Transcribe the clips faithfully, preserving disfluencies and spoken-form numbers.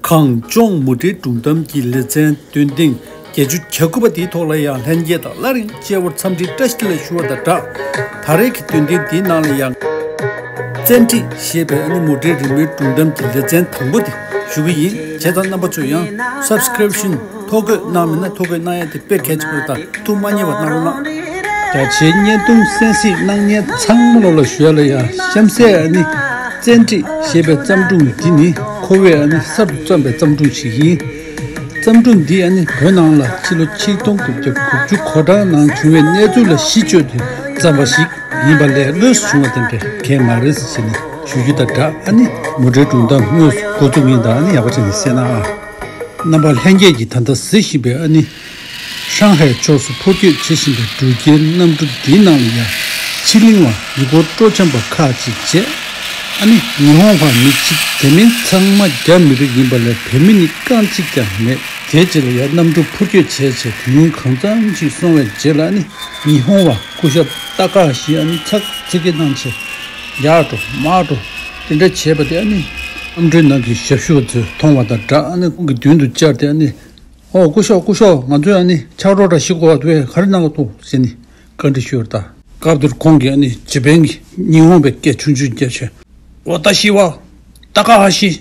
གངས་ལྗོངས་མུ་འབྲེལ་སྒྲུང་གཏམ་གྱི་ལེ་ཚན་འདོན་ཐེངས་བརྒྱད་ཅུ་གྱ་དགུ་པ་དེའི་ཐོག་ལ་ཡང་ལྷན་རྒྱས་དང་སླར་ཡང་མཇལ་བར་འཚམས་འདྲི་བཀྲ་ཤིས་བདེ་ལེགས་ཞུ་བ་དང་སྦྲགས། ད་རེས་ཀྱི་འདོན་ཐེངས་འདིའི་ནང་ལ་ཡང་བཙན་ཁྲིད་ཞེས་པའི་ཨ་ནི་མུ་འབྲེལ་རི་མོའི་སྒྲུང་གཏམ་གྱི་ལེ་ཚན་དང་པོ་དེ་ཞུ་གི་ཡིན། བྱས་ཙང་རྣམ་པ་ཚོས་ཡང་སབ་སི་ཀི་རིབ་ཤན་ཐོ་འགོད་གནང་མེད་ན་ཐོ་འགོད་གནང་ཡ་དེ་དཔེ་གལ་ཆེན་པོ་རེད། ད་ཐུགས་མ་མཉེས་པ་གནང་རོགས་གནང་། རྒྱ་ཆེའི་བརྙན་ཐུང་གསན་གཟིགས་གནང་མཁན་ཚང་མ་ལོ་ལ་ཞུ་ཡ་ལ་ཡ། གཤམ་གསལ་ཨ་ནི་བཙན་ཁྲིད་ཞེས་པའི་བརྩམས་སྒྲུང་འདི་ནི་ཁོ་བོས་ཨ་ནི་གསར་དུ་བརྩམས་པའི་བརྩམས་སྒྲུང་ཞིག་ཡིན། བརྩམས་སྒྲུང་འདི་ཨ་ནི་བོད་ནང་ལ་ཕྱི་ལོ་ཆིག་སྟོང་དགུ་བརྒྱ་དགུ་བཅུ་གོ་གྲངས་ནང་བྱུང་བའི་གནས་ཚུལ་ལ་གཞི་བཅོལ་ཏེ་བརྩམས་པ་ཞིག་ཡིན་པ་ལས་དངོས་སུ་བྱུང་བ་དེ་འདྲ་གང་ཡང་མ་རེད་ཟེར་ནས་ཞུ་རྒྱུ་དང་སྦྲགས། ཨ་ནི་མུ་འབྲེལ་སྒྲུང་གཏམ་དངོས་སུ་འགོ་འཛུགས་ཡིན། ད་ཨ་ནི་ཡག་པོ་བྱས་ནས་གསན་ཨ། རྣམ་པ་ལྷན་རྒྱས་ཀྱིས་ད་ལྟ་གཟིགས་བཞིན་པའི་ཨ་ནི་ཧྲང་ཧའེ་ཕྱོགས་སུ་འཕུར་སྐྱོད་བྱེད་བཞིན་པའི་འགྲུལ་སྐྱེལ་གནམ་གྲུ་འདིའི་ནང་ལ་ཡང་ཕྱི་གླིང་བ་ཡུལ་སྐོར་སྤྲོ་འཆམ་པ་ཁག་ཅིག་བཅས། ཨ་ནི་ཉི་ཧོང་བ་མི་གཅིག་དེ་མིན་ཚང་མ་རྒྱ་མི་རིགས་ཡིན་པ་ལས་བོད་མི་ནི་རྐང་གཅིག་ཀྱང་མེད། དེའི་རྗེས་ལ་ཡང་གནམ་གྲུ་འཕུར་སྐྱོད་བྱས་བྱས་དུས་ཡུན་གང་འཚམ་ཞིག་སོང་བའི་རྗེས་ལ་ཨ་ནི་ཉི་ཧོང་བ་སྐུ་ཞབས་ཏཱ་ཀ་ཧ་ཤི་ཨ་ནི་ཚག་ཚིག་གི་གནང་བྱས་ཡར་འགྲོ་མར་འགྲོ་དེ་འདྲ་བྱས་པ་དེ་ཨ་ནི་གནམ་གྲུའི་ནང་གི་ཞབས་ཞུ་བ་ཚོས་མཐོང་བ་དང་སྦྲགས། ཨ་ནི་ཁོང་གི་མདུན་དུ་བཅར་ཏེ་ཨ་ནི། ཨོ་སྐུ་ཞབས་སྐུ་ཞབས། ང་ཚོས་ཨ་ནི་ཕྱག་རོགས་འདྲ་ཞིག་དགོས་པ་འདུག་པས། ག་རེ་གནང་གི་འདུག་ཟེར་ནས་བཀའ་འདྲི་ཞུས་པ་རེད་ད། སྐབས་དེར་ཁོང་གིས་ཨ་ནི་ཇེ་པན་གྱི་ཉི་ཧོང་བའི་སྐད་ཆུང་ཆུང་བརྒྱབ་བྱས། ཝ་ཏ་ཤི་ཝ་ཏཱ་ཀ་ཧ་ཤི།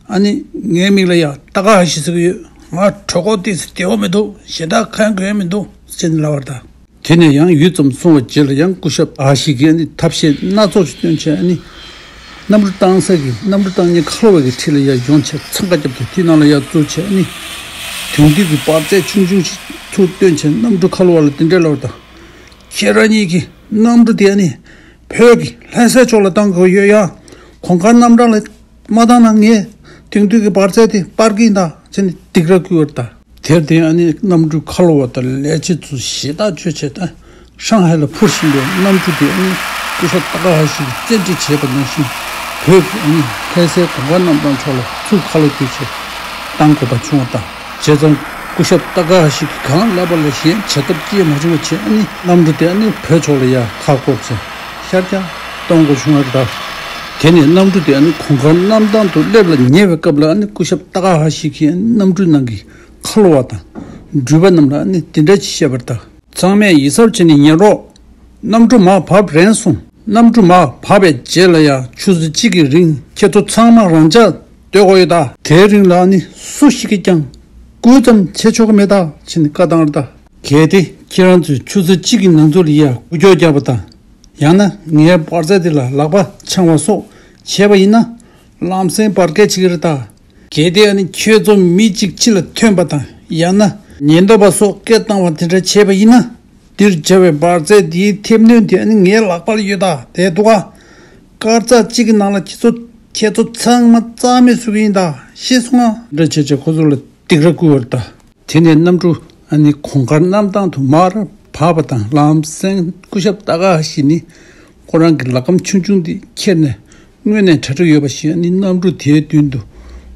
ཨ་ནི་ངའི་མིང་ལ་ཡ་ཏཱ་ཀ་ཧ་ཤི་ཟེར་གྱི་ཡོད། ང་གྲོད་ཁོག་ཏོག་ཙམ་བདེ་པོ་མི་འདུག་ཞེ་དྲག་ཁེངས་དགོས་མི་འདུག་ཟེར་ནས་ལབ་པ་རེད་ད། དེ་ནས་ཡང་ཡུད་ཙམ་སོང་བའི་རྗེས་ལ་ཡང་སྐུ་ཞབས་ཨ་ཤི་གིས་ཨ་ནི་ཐབས་ཤེས་སྣ་ཚོགས་ཤིག་བཏོན་བྱས། ཨ་ནི་གནམ་གྲུ་བཏང་ས་གི་གནམ་གྲུ་བཏང་མཁན་ཁ་ལོ་བ་གི་འཁྲིས་ལ་ཡར་ཡོང་བྱས་འཚང་ཁ་བརྒྱབ་སྟེ་དེའི་ནང་ལ་ཡར་འཛུལ་བྱས། ཨ་ནི་དེང་དུས་ཀྱི་འབར་རྫས་ཆུང་ཆུང་ཞིག་ཚུར་བཏོན་བྱས་གནམ་གྲུ་ཁ་ལོ་བ་ལ་དེ་འདྲ་ལབ་པ་རེད་ད། ཁྱེད་རང་གཉིས་ཀྱིས་གནམ་གྲུ་དེ་ཨ་ནི་བོད་ཀྱི་ལྷ་སའི་ཕྱོགས་ལ་བཏང་དགོས་ཡོད་ཡ། གོང་དཀར་གནམ་ཐང་ལ་མ་བཏང་ན་ངས་དེང་དུས་ཀྱི་འབར་རྫས་དེ་སྤར་གྱི་ཡིན་ད་ཟེར་ནས་སྡིགས་ར་བསྐུལ་བ་རེད་ད། དེར་བརྟེན་ཨ་ནི་གནམ་གྲུའི་ཁ་ལོ་བ་དང་ལས་བྱེད་ཚོས་ཞེ་ཐག་ཆོད་བྱས། ད་ཧྲང་ཧའེ་ལ་འཕུར་བཞིན་པའི་གནམ་གྲུ་དེ་ཨ་ནི་སྐུ་ཞབས་ཏཱ་ཀ་ཧ་ཤི་གིས་བཙན་ཁྲིད་བྱས་པ་ནང་བཞིན་བོད་ཀྱི་ཨ་ནི་ལྷ་སའི་གོང་དཀར་གནམ་ཐང་ཕྱོགས་ལ་ཚུར་ཁ་ལོ་བསྒྱུར་བྱས་བཏང་དགོས་པ་བྱུང་བ་དང་། བྱས་ཙང་སྐུ་ཞབས་ཏཱ་ཀ་ཧ་ཤི་གིས་གང་ལབ་པ་ལས་གཞན་བྱེད་ཐབས་ཅི་ཡང་མ་བྱུང་བ་བྱས། ཨ་ནི་གནམ་གྲུ་དེ་ཨ་ནི་བོད་ཕྱོགས་ལ་ཡར་ཁ་བསྐོར་བྱས་ཤར་རྒྱག་གཏོང་དགོས་བྱུང་བ་རེད་ད། དེ་ནས་གནམ་གྲུ་དེ་ཨ་ནི་གོང་དཀར་གནམ་ཐང་དུ་སླེབས་ལ་ཉེ་བའི་སྐབས་ལ་ཨ་ནི་སྐུ་ཞབས་ཏཱ་ཀ་ཧ་ཤི་གིས་ཨ་ནི་གནམ་གྲུའི་ནང་གི་ཁ་ལོ་བ་དང་འགྲུལ་པ་རྣམས་ལ་ཨ་ནི་འདི་འདྲ་ཅིག་བཤད་པ་རེད་ད། ཚང་མས་ཡིད་གཟབ་བྱས་ནས་ཉན་རོགས། གནམ་གྲུ་མར་བབས་རན་སོང་། གནམ་གྲུ་མར་བབས་པའི་རྗེས་ལ་ཡང་ཆུ་ཚོད་གཅིག་གི་རིང་ཁྱེད་ཚོ་ཚང་མ་རང་འཇགས་སྡོད་དགོས་ཡོད་ད། དེའི་རིང་ལ་ཨ་ནི་སུ་ཞིག་གིས་ཀྱང་སྐུལ་ཙམ་བྱེད་ཆོག་གི་མེད་ད་ཅེས་ནས་བཀའ་བཏང་རེད་ད། གལ་ཏེ་ཁྱེད་རང་ཚོས་ཆུ་ཚོད་གཅིག་གི་ནང་ཚུད་ལ་ཡར་འགུལ་སྐྱོད་རྒྱག་པ་དང་། ཡང་ན་ངའི་འབར་རྫས་དེ་ལ་ལག་པ་འཆང་བ་སོགས་བྱས་པ་ཡིན་ན། ལམ་སེང་འབར་གས་བྱེད་ཀྱི་རེད་ད། གལ་ཏེ་ཨ་ནི་ཁྱོད་ཚོ་མི་གཅིག་ཕྱི་ལ་ཐོན་པ་དང་ཡང་ན་ཉེན་རྟོག་པ་སོགས་སྐད་བཏང་བ་དེ་འདྲ་བྱས་པ་ཡིན་ན། འདིར་བྱ་བའི་འབར་རྫས་འདིའི་ཐེབས་གནོན་དེ་ཨ་ནི་ངའི་ལག་པར་ཡོད་ད། དེ་འདུག་ག་དཀར་ཆག་གཅིག་གི་ནང་ལ་ཁྱེད་ཚོ་ཁྱེད་ཚོ་ཚང་མ་རྩ་མེད་བཟོ་གི་ཡིན་ད། ཤེས་སོང་ང་། འདྲ་བྱས་བྱས་ཁོ་ཚོ་ལ་སྡིགས་ར་བསྐུལ་བ་རེད་ད། དེ་ནས་གནམ་གྲུ་ཨ་ནི་གོང་དཀར་གནམ་ཐང་དུ་མར་བབས་པ་དང་། ལམ་སེང་སྐུ་ཞབས་ཏཱ་ཀ་ཧ་ཤི་ནི་ཁོ་རང་གི་ལག་སྒམ་ཆུང་ཆུང་དེ་ཁྱེར་ནས་སྔོན་ནས་གྲ་སྒྲིག་ཡོད་པ་བཞིན་ཨ་ནི་གནམ་གྲུ་དེའི་མདུན་དུ་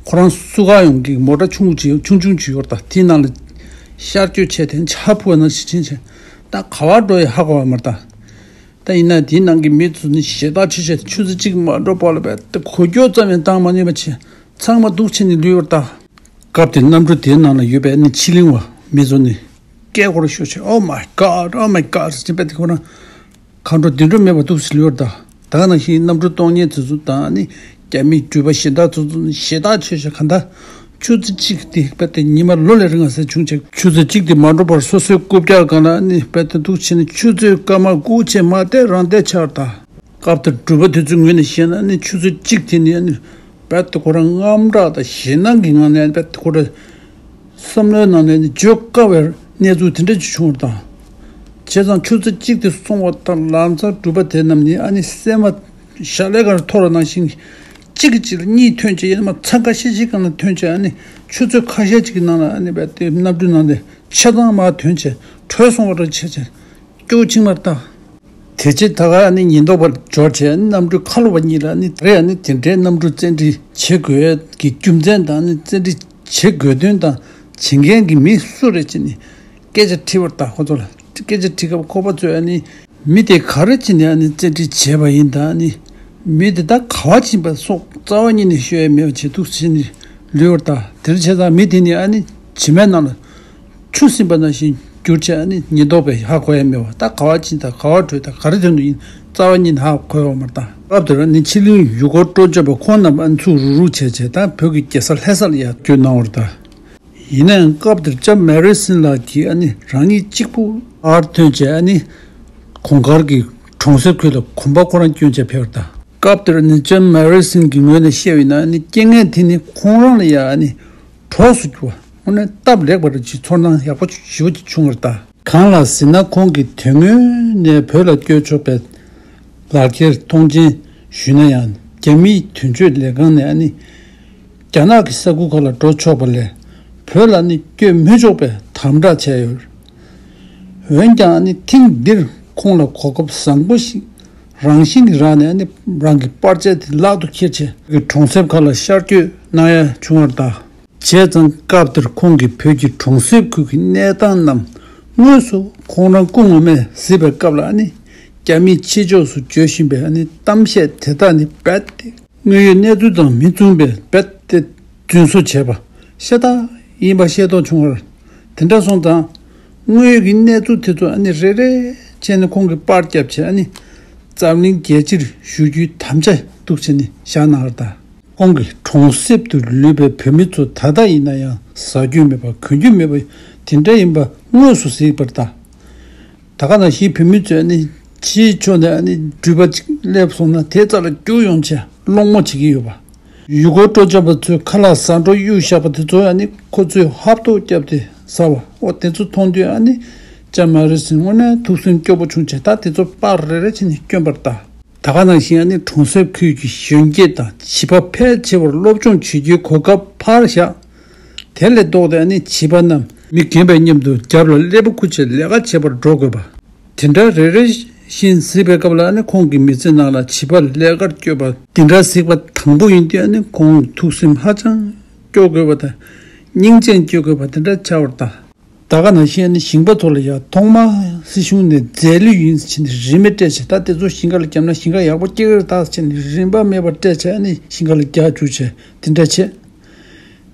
ཁོ་རང་བསུ་ག་ཡོང་གི་མོ་ཊ་ཆུང་ཆུང་ཅིག་ཆུང་ཆུང་ཅིག་ཡོད་རེད་ད། དེའི་ནང་ལ་ཤར་བསྐྱོད་བྱས་ཏེ་ཇ་ཕུ་བ་ནང་བཞིན་བྱས་བྱས། ད་ག་པར་འགྲོ་ཡ་ཧ་གོ་བ་མ་རེད་ད། ད་ཡིན་ན་དེའི་ནང་གི་མི་ཚོ་ནི་ཞེ་དྲག་ཆེ་ཆེ། ཆུ་ཚོད་གཅིག་མ་འགྲོ་བར་ལ་བས་ཏེ་གོ་སྐྱོ་ཙམ་ཡང་བཏང་མ་ནུས་པ་བྱས་ཚང་མ་སྡུག་ཕྱིན་ནས་ལུས་པར་གདའ། སྐབས་དེར་གནམ་གྲུ་དེའི་ནང་ལ་ཡོད་པའི་ནི་ཕྱི་གླིང་བ་མི་ཚོ་ནི་སྐད་སྐོར་ཤོར་བྱས། Oh my God, oh my God ཟེར་བྱས་པས་ཏེ་ཁོ་རང་ཁ་འགྲོ་དུད་འགྲོ་མེད་པ་འདུག་ཟེར་ལུས་པར་གདའ། ད་ག་ནང་བཞིན་གནམ་གྲུ་གཏོང་མཁན་དེ་ཚོ་དང་ནི་རྒྱ་མི་འགྲུལ་པ་གཞན་དག་ཚོ་ཚོ་ནི་ཞེ་དྲག་ཆེ་ཤོས་གང་ལྟར། ཆུ་ཚོད་གཅིག་དེ་རྦད་དེ་ཉི་མ་ལོ་ལས་རིང་བ་ཟེར་བྱུང་བྱས། ཆུ་ཚོད་གཅིག་དེ་མ་འགྲོ་བར་སོ་སོའི་རྐུབ་བཀྱག་སྒང་ལ་ནི་རྦད་དེ་འདུག་བྱས་ནས་ཆུ་ཚོད་སྐར་མ་དགུ་བྱས་མ་བསྡད་རང་བསྡད་ཆགས་པར་གདའ། སྐབས་དེར་འགྲུལ་པ་དེ་ཚོའི་ངོས་ནས་བཤད་ན་ནི་ཆུ་ཚོད་གཅིག་དེ་ནི་ནི་རྦད་དེ་ཁོ་རང་དངངས་སྐྲག་དང་ཞེད་སྣང་གི་ངང་ནས་རྦད་དེ་ཁོ་རང་བསམ་བློའི་ནང་ནས་ནི་བརྗོད་དཀའ་བའི་གནས་ཚུལ་དེ་འདྲ་ཅིག་བྱུང་བར་གདའ། བྱས་ཙང་ཆུ་ཚོད་གཅིག་དེ་སོང་བ་དང་ལམ་སང་འགྲུལ་པ་དེ་རྣམས་ནི་ཨ་ནི་སྲན་མ་ཞལ་ལས་ཀར་འཐོར་བ་ནང་བཞིན་གཅིག་གིས་གཅིག་ལ་གཉིས་ཐོན་བྱས། ཡང་ན་མ་འཚང་ཁ་ཤིག་ཤིག་སྒང་ལ་ཐོན་བྱས། ཨ་ནི་ཆུ་ཚོད་ཁ་ཤས་ཅིག་གི་ནང་ལ་ཨ་ནི་རྦད་དེ་གནམ་གྲུའི་ནང་དེ་ཆ་ཚང་མར་ཐོན་བྱས་བྲོས་སོང་བ་འདྲ་བྱས་བྱས་སྐྱོ་བོ་ཕྱིན་པར་གདའ། དེ་རྗེས་ད་ག་ཨ་ནི་ཉེན་རྟོག་པ་འབྱོར་བྱས་གནམ་གྲུའི་ཁ་ལོ་བ་གཉིས་ལ་ནི་རེད། ཨ་ནི་དེ་འདྲའི་གནམ་གྲུ་བཙན་ཁྲིད་བྱེད་དགོས་ཀྱི་རྒྱུ་མཚན་དང་ནི་བཙན་ཁྲིད་བྱེད་དགོས་དོན་དང་བྱེད་མཁན་གྱི་མི་སུ་རེད་ཅེས་ནི་སྐད་ཆ་དྲིས་པར་གདའ། ཁོ་ཚོ་ལ་སྐད་ཆ་དྲིས་སྐབས་ཁོ་པ་ཚོས་ཨ་ནི་མི་དེ་ག་རེ་བྱས་ནས་ཨ་ནི་བཙན་ཁྲིད་བྱས་པ་ཡིན་དང་ནི་མི་དེ་ད་ག་པར་ཕྱིན་པ་སོགས་རྩ་བ་ཉིད་ནས་ཤོད་ཡ་མེད་པ་བྱས་འདུག་ཟེར་ནས་ ལུས་པར་གདའ། དེར་བྱས་ཙང་མི་དེ་ནི་ཨ་ནི་བྱེ་མའི་ནང་ལ་ཆུ་ཟིན་པ་ནང་བཞིན་གྱུར་བྱས། ཨ་ནི་ཉེན་རྟོག་པས་ཧ་གོ་ཡ་མེད་པ། ད་ག་བ་ཕྱིན་དང་ག་བ་བྲོས་དང་ག་རེ་དོན་དུ་ཡིན་རྩ་བ་ཉིད་ཧ་གོ་ཡ་མ་རེད་ད། སྐབས་དེར་ཨ་ནི་ཕྱི་གླིང་ཡུལ་སྐོར་སྤྲོ་འཆམ་པ་ཁོང་རྣམས་ཨ་ནི་ཚུར་རུག་རུག་བྱས་བྱས། ད་བོད་ཀྱི་རྒྱལ་ས་ལྷ་སར་ཡར་བསྐྱོད་གནང་བ་རེད་ད། ཡིན་ནའང་སྐབས་དེར་ལྕམ་མེ་རི་སིན་ལགས་ཀྱིས་ཨ་ནི་རང་ཉིད་གཅིག་པུ་ཨར་ཐོན་བྱས། ཨ་ནི་གོང་དཀར་གྱི་གྲོང་གསེབ་ཁུལ་ལ་གོམ་པ་ཁོ་རང་བསྐྱོན་བྱས་ཕེབས་པ་དང་། སྐབས་དེར་ཨ་ནི་ལྕམ་མེ་རི་སིན་གྱི་ངོས་ནས་བཤད་པ་ཡིན་ན། ཨ་ནི་རྐྱེན་ངན་དེ་ནི་ཁོང་རང་ལ་ཡང་ཨ་ནི་གྲོགས་སུ་གྱུར་པ། དངོས་གནས་སྟབས་ལེགས་པ་རེད་ཅེས་ཚོར་སྣང་ཡག་པོ་ཞེ་པོ་ཅིག་བྱུང་བ་རེད་ད། གང་ལགས་ཟེར་ན། ཁོང་གིས་དོན་དངོས་ནས་བོད་ལ་བསྐྱོད་ཆོག་པའི་ལག་འཁྱེར་མཐོང་མཆན་ཞུས་ན་ཡང་། རྒྱ་མིའི་དོན་གཅོད་ལས་ཁང་ནས་ཨ་ནི་རྒྱ་ནག་གི་ས་ཁུལ་ཁག་ལ་འགྲོ་ཆོག་པ་ལས་བོད་ལ་ནི་བསྐྱོད་མི་ཆོག་པའི་དམ་དྲག་བྱས་ཡོད། འོན་ཀྱང་ཨ་ནི་ཐེངས་འདིར་ཁོང་ལ་གོ་སྐབས་བཟང་པོ་ཞིག་རང་བཞིན་གྱིས་རག་ནས། ཨ་ནི་རང་གི་པར་ཆས་དེ་ལག་ཏུ་འཁྱེར་བྱས་གྲོང་གསེབ་ཁག་ལ་ཤར་བསྐྱོད་གནང་ཡ་བྱུང་བ་རེད་ད། བྱས་ཙང་སྐབས་དེར་ཁོང་གིས་བོད་ཀྱི་གྲོང་གསེབ་ཁུལ་གྱི་གནས་སྟངས་རྣམས་དངོས་སུ་ཁོང་རང་སྐུ་ངོ་མས་གཟིགས་པའི་སྐབས་ལ། ཨ་ནི་རྒྱ་མིས་ཕྱི་ཕྱོགས་སུ་བྱོལ་བཞིན་པའི་ཨ་ནི་གཏམ་བཤད་དེ་དག་ནི་རྦད་དེ་དངོས་ཡོད་གནས་ཚུལ་དང་མི་མཚུངས་པས་རྦད་དེ་རྫུན་བཟོ་བྱས་པ་ཤ་སྟག་ཡིན་པ་ཤེས་རྟོགས་བྱུང་བ་རེད། དེ་འདྲ་སོང་ཙང་དངོས་ཡོད་ཀྱི་གནས་ཚུལ་དེ་ཚོ་ཨ་ནི་རེ་རེ་བྱས་ནས་ཁོང་གིས་པར་བརྒྱབ་བྱས། ཨ་ནི་འཛམ་གླིང་རྒྱལ་སྤྱིར་ཞུ་རྒྱུའི་དམ་བཅའ་འདུག་བྱས་ནས་བཞག་གནང་བ་རེད་ད། ཁོང་གིས་གྲོང་གསེབ་ཏུ་ལུས་པའི་བོད་མི་ཚོ་ད་ལྟ་ཡིན་ན་ཡང་ཟ་རྒྱུ་མེད་པ་གོན་རྒྱུ་མེད་པ་དེ་འདྲ་ཡིན་པ་དངོས་སུ་གཟིགས་པ་རེད་ད། ད་ག་ནང་བཞིན་བོད་མི་ཚོས་ནི་ཕྱིའི་ཕྱོགས་ནས་ནི་འགྲུལ་པ་ཅིག་སླེབས་སོང་ན་དེའི་རྩ་ལ་རྒྱུགས་ཡོང་བྱས་སློང་མོ་བྱེད་ཀྱི་ཡོད་པ། ཡུལ་སྐོར་སྤྲོ་འཆམ་པ་ཚོས་ཁ་ལག་ཟ་འཕྲོ་གཡུགས་བཞག་པ་དེ་ཚོ་ཡང་ནི་ཁོ་ཚོས་ཧབ་ཐོབ་བརྒྱབ་སྟེ་ཟ་བ། འོ་དེ་ཚོ་མཐོང་དུས་ཨ་ནི་ལྕམ་མ་རི་སིན་དངོས་གནས་ཐུགས་སེམས་སྐྱོ་པོ་བྱུང་བྱས། ད་དེ་ཚོ་པར་རེ་རེ་བྱས་ནས་བསྐྱོན་པ་རེད་ད། ད་ག་ནང་བཞིན་ཨ་ནི་གྲོང་གསེབ་ཁུལ་གྱི་གཞོན་སྐྱེས་དང་བྱིས་པ་ཕལ་ཆེ་བར་སློབ་སྦྱོང་བྱེད་རྒྱུའི་གོ་སྐབས་ཕར་བཞག་དེ་ལས་ལྡོག་སྟེ་ཨ་ནི་བྱིས་པ་རྣམས་མི་རྒན་པའི་མཉམ་དུ་རྒྱབ་ལ་སླེ་པོ་ཁུར་བྱས་ལས་ཀ་བྱེད་པར་འགྲོ་དགོས་པ། དེ་འདྲ་རེ་རེ་བཞིན་གཟིགས་པའི་སྐབས་ལ་ཨ་ནི་ཁོང་གི་མི་ཚེ་ནང་ལ་བྱིས་པ་ལས་ཀར་བསྐྱོད་པ་དེ་འདྲ་གཟིགས་པ་དང་པོ་ཡིན་དུས་ཨ་ནི་ཁོང་ཐུགས་སེམས་ཧ་ཅང་སྐྱོ་དགོས་པ་དང་སྙིང་རྗེ་སྐྱེ་དགོས་པ་དེ་འདྲ་ཆགས་པ་རེད་ད། ད་ག་ནང་བཞིན་ཨ་ནི་ཞིང་པ་ཚོ་ལ་ཡང་ཐོག་མར་སྲིད་གཞུང་ནས་རྫས་ལུད་ཡིན་ཟེར་ནས་རིན་མེད་སྤྲད་བྱས། ད་དེ་ཚོ་ཞིང་ཁ་ལ་བརྒྱབ་ན་ཞིང་ཁ་ཡག་པོ་སྐྱེ་གི་རེད་ད་ཟེར་ནས་རིན་པ་མེད་པར་སྤྲད་བྱས། ཨ་ནི་ཞིང་ཁ་ལ་རྒྱག་བཅུག་བྱས་དེ་འདྲ་བྱས།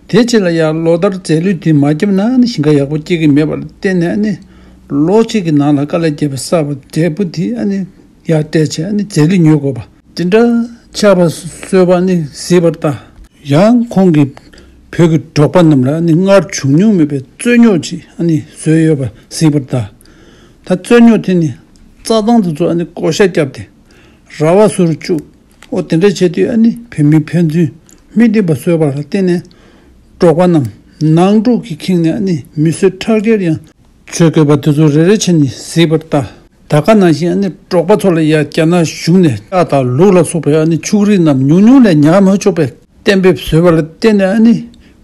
དེ་རྗེས་ལ་ཡང་ལོ་ལྟར་རྫས་ལུད་དེ་མ་བརྒྱབ་ན་ཨ་ནི་ཞིང་ཁ་ཡག་པོ་སྐྱེ་གི་མེད་པ་ལ་བརྟེན་ནས། ཨ་ནི་ལོ་གཅིག་གི་ནང་ལ་དཀའ་ལས་བརྒྱབ་པའི་གསར་པ་འབྲས་བུ་དེ་ཨ་ནི་ཡར་སྤྲད་བྱས་ཨ་ནི་རྫས་ལུད་ཉོ་དགོས་པ། དེ་འདྲ་ཆགས་པ་བཟོས་པ་ནི་གཟིགས་པར་གདའ། ཡང་ཁོང་གིས་བོད་ཀྱི་འབྲོག་པ་རྣམས་ལ་ནི་སྔར་བྱུང་མྱོང་མེད་པའི་རྩོད་རྙོག་ཅིག་ནི་བཟོས་ཡོད་པ་གཟིགས་པར་གདའ། ད་རྩོད་རྙོག་དེ་ནི་རྩྭ་ཐང་དེ་ཚོ་ནི་བགོ་བཤའ་བརྒྱབ་སྟེ་ར་བ་བཟོ་རུ་བཅུག་འོ་དེ་འདྲ་བྱས་དུས་ནི་བོད་མི་ཕན་ཚུན་མི་མཐུན་པ་བཟོས་པ་ལ་བརྟེན་ནས་འབྲོག་པ་རྣམས་ནང་འཁྲུག་གིས་ཁེངས་ནས་ནི་མི་གསོད་ཁྲག་སྦྱོར་ཡང་བྱེད་དགོས་པ་དེ་ཚོ་རེ་རེ་བྱས་ནས་གཟིགས་པར་གདའ། ད་ག་ནང་བཞིན་ཨ་ནི་འབྲོག་པ་ཚོ་ལ་ཡང་རྒྱ་ནག་གཞུང་ནས་ལྕགས་དང་ལུག་ལ་སོགས་པའི་ཨ་ནི་ཕྱུགས་རིགས་རྣམས་ཉུང་ཉུང་ལས་ཉར་མི་ཆོག་པའི་གཏན་འབེབས་བཟོས་པ་ལ་བརྟེན་ནས། ཨ་ནི་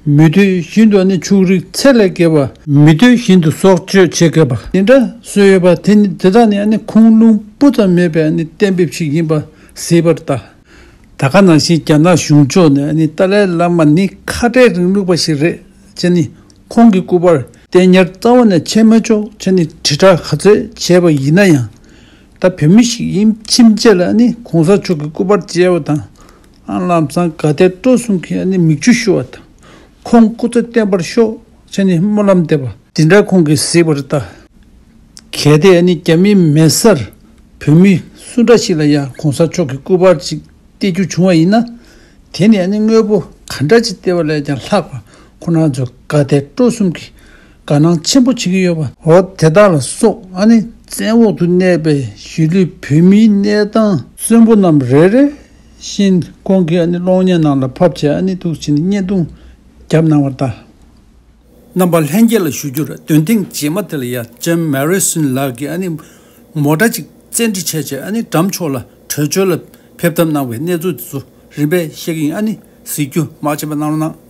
མི་འདོད་བཞིན་དུ་ཨ་ནི་ཕྱུགས་རིགས་ཚད་ལས་བརྒལ་བ་མི་འདོད་བཞིན་དུ་སྲོག་གཅོད་བྱེད་དགོས་པ་དེ་འདྲ་བཟོས་ཡོད་པ་དེ་ནི་དེ་དག་ནི་ཨ་ནི་ཁུངས་ལུང་སྤུ་ཙམ་མེད་པའི་ཨ་ནི་གཏན་འབེབས་ཤིག་ཡིན་པ་གཟིགས་པར་གདའ། ད་ག་ནང་བཞིན་རྒྱ་ནག་གཞུང་ཕྱོགས་ནས་ཨ་ནི་ཏཱ་ལའི་བླ་མ་ནི་ཁ་བྲལ་རིང་ལུགས་པ་ཞིག་རེད་ཅེས་ནི། ཁོང་གི་སྐུ་པར་གཏན་ཉར་རྩ་བ་ནས་བྱེད་མི་ཆོག་ཅེས་ནི་དྲིལ་བསྒྲགས་ག་ཚོད་བྱས་པ་ཡིན་ན་ཡང་། ད་བོད་མི་ཞིག་ཡིན་ཕྱིན་ཆད་ལ་ནི་གོང་ས་མཆོག་གི་སྐུ་པར་མཇལ་བ་དང་། ཨ་ལམ་སང་དགའ་དད་སྤྲོ་གསུམ་གྱིས་ནི་མིག་ཆུ་ཤོར་བ་དང་། ཁོང་སྐུ་ཚེ་བརྟན་པར་ཤོག་ཅེས་ནི་སྨོན་ལམ་འདེབས་པ་འདི་འདྲ་ཁོང་གིས་གཟིགས་པ་རེད་ད། གལ་ཏེ་ནི་རྒྱ་མིའི་མེ་སེར་བོད་མི་སུ་འདྲ་ཞིག་ལ་ཡང་གོང་ས་མཆོག་གི་སྐུ་པར་ཅིག་སྟེར་རྒྱུ་བྱུང་བ་ཡིན་ན། དེ་ནི་ཨ་ནི་དངོས་པོ་ག་འདྲ་ཅིག་སྟེར་བ་ལས་ཀྱང་ལྷག་པ་ཁོ་རང་ཚོ་དགའ་དད་སྤྲོ་གསུམ་གྱིས་དགའ་སྣང་ཆེན་པོ་བྱེད་ཀྱི་ཡོད་པ། འོ་དེ་དག་ལ་སོགས་ཨ་ནི་བཙན་འོག་ཏུ་གནས་པའི་གཞིས་ལུས་བོད་མིའི་གནས་སྟངས་གསོན་པོ་རྣམས་རེ་རེ་བཞིན་ཁོང་གིས་ཨ་ནི་གློག་བརྙན་ནང་ལ་ཕབ་བྱས་ཨ་ནི་འདུག་བྱས་ནས་བརྙན་ཐུང་བརྒྱབ་གནང་བ་དང་། རྣམ་པ་ལྷན་རྒྱས་ལ་ཞུ་རྒྱུར། འདོན་ཐེངས་རྗེས་མ་དེ་ལ་ཡང་ལྕམ་མེ་རི་སོན་ལགས་ཀྱིས་ཨ་ནི་མོ་ཊ་ཅིག་བཙན་ཁྲིད་བྱས་བྱས་ཨ་ནི་འགྲམ་ཕྱོགས་ལ་བྲོས་བྱོལ་ལ་ཕེབས་ཐབས་གནང་བའི་གནས་ཚུལ་དེ་ཚོ་རིམ་པས་བཤད་ཀྱི་ཡིན། ཨ་ནི་གཟིགས་རྒྱུ་མ་བརྗེད་པ་གནང་རོགས་གནང་།